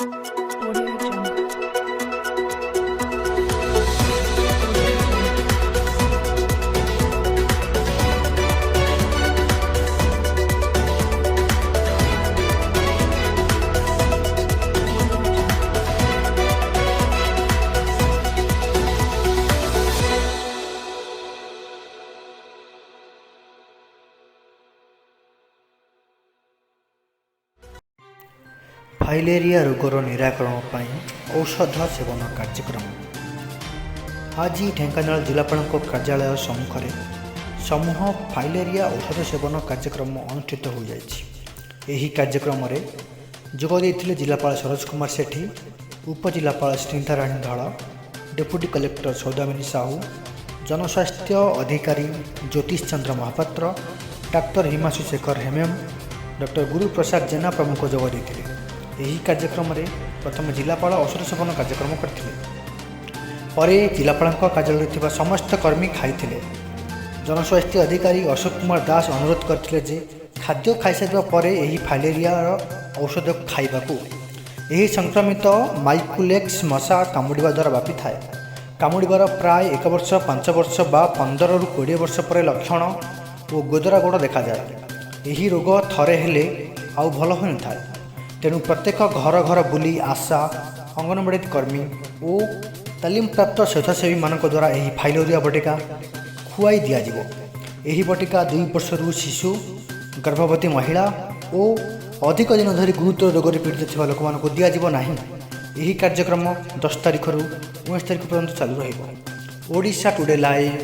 Audio Jungle. Audio Jungle. Audio Jungle. Filaria ରୋଗର ନିରାକରଣ ପାଇଁ ଔଷଧ ସେବନ କାର୍ଯ୍ୟକ୍ରମ। ଆଜି ଢେଙ୍କାନାଳ ଜିଲ୍ଲାପାଳଙ୍କ କାର୍ଯ୍ୟାଳୟ ସମ୍ମୁଖରେ ସମୂହ ଫାଇଲେରିଆ ଔଷଧ ସେବନ କାର୍ଯ୍ୟକ୍ରମ ଅନୁଷ୍ଠିତ ହୋଇଯାଇଛି। ଏହି କାର୍ଯ୍ୟକ୍ରମରେ ଯୋଗ ଦେଇଥିଲେ ଜିଲ୍ଲାପାଳ ସରୋଜ କୁମାର ସେଠୀ, ଉପଜିଲ୍ଲାପାଳ ସ୍ନିଗ୍ଧାରାଣୀ ଧଳ, ଡେପୁଟି କଲେକ୍ଟର ସୌଦାମିନୀ ସାହୁ, ଜନସ୍ୱାସ୍ଥ୍ୟ ଅଧିକାରୀ ଜ୍ୟୋତିଷ ଚନ୍ଦ୍ର ମହାପାତ୍ର, ଡାକ୍ତର ହିମାଂଶୁ ଶେଖର ହେମେମ, ଡକ୍ଟର ଗୁରୁପ୍ରସାଦ ଜେନା ପ୍ରମୁଖ ଯୋଗ ଦେଇଥିଲେ। ଏହି କାର୍ଯ୍ୟକ୍ରମରେ ପ୍ରଥମେ ଜିଲ୍ଲାପାଳ ଔଷଧ ସେବନ କାର୍ଯ୍ୟକ୍ରମ କରିଥିଲେ। ପରେ ଜିଲ୍ଲାପାଳଙ୍କ କାର୍ଯ୍ୟାଳୟରେ ଥିବା ସମସ୍ତ କର୍ମୀ ଖାଇଥିଲେ। ଜନସ୍ୱାସ୍ଥ୍ୟ ଅଧିକାରୀ ଅଶୋକ କୁମାର ଦାସ ଅନୁରୋଧ କରିଥିଲେ ଯେ ଖାଦ୍ୟ ଖାଇସାରିବା ପରେ ଏହି ଫାଇଲେରିଆର ଔଷଧ ଖାଇବାକୁ। ଏହି ସଂକ୍ରମିତ ମାଇକୁଲେକ୍ସ ମଶା କାମୁଡ଼ିବା ଦ୍ୱାରା ବ୍ୟାପିଥାଏ। କାମୁଡ଼ିବାର ପ୍ରାୟ 1 ବର୍ଷ, 5 ବର୍ଷ ବା 15ରୁ 20 ବର୍ଷ ପରେ ଲକ୍ଷଣ ଓ ଗୋଦରା ଗୋଡ଼ ଦେଖାଯାଏ। ଏହି ରୋଗ ଥରେ ହେଲେ ଆଉ ଭଲ ହୋଇନଥାଏ। ତେଣୁ ପ୍ରତ୍ୟେକ ଘର ଘର ବୁଲି ଆଶା, ଅଙ୍ଗନବାଡ଼ି କର୍ମୀ ଓ ତାଲିମପ୍ରାପ୍ତ ସ୍ୱେଚ୍ଛାସେବୀମାନଙ୍କ ଦ୍ୱାରା ଏହି ଫାଇଲେରିଆ ବଟିକା ଖୁଆଇ ଦିଆଯିବ। ଏହି ବଟିକା 2 ବର୍ଷରୁ ଶିଶୁ, ଗର୍ଭବତୀ ମହିଳା ଓ ଅଧିକ ଦିନ ଧରି ଗୁରୁତର ରୋଗରେ ପୀଡ଼ିତ ଥିବା ଲୋକମାନଙ୍କୁ ଦିଆଯିବ ନାହିଁ। ଏହି କାର୍ଯ୍ୟକ୍ରମ 10 ତାରିଖରୁ 19 ତାରିଖ ପର୍ଯ୍ୟନ୍ତ ଚାଲୁ ରହିବ। Odisha today live,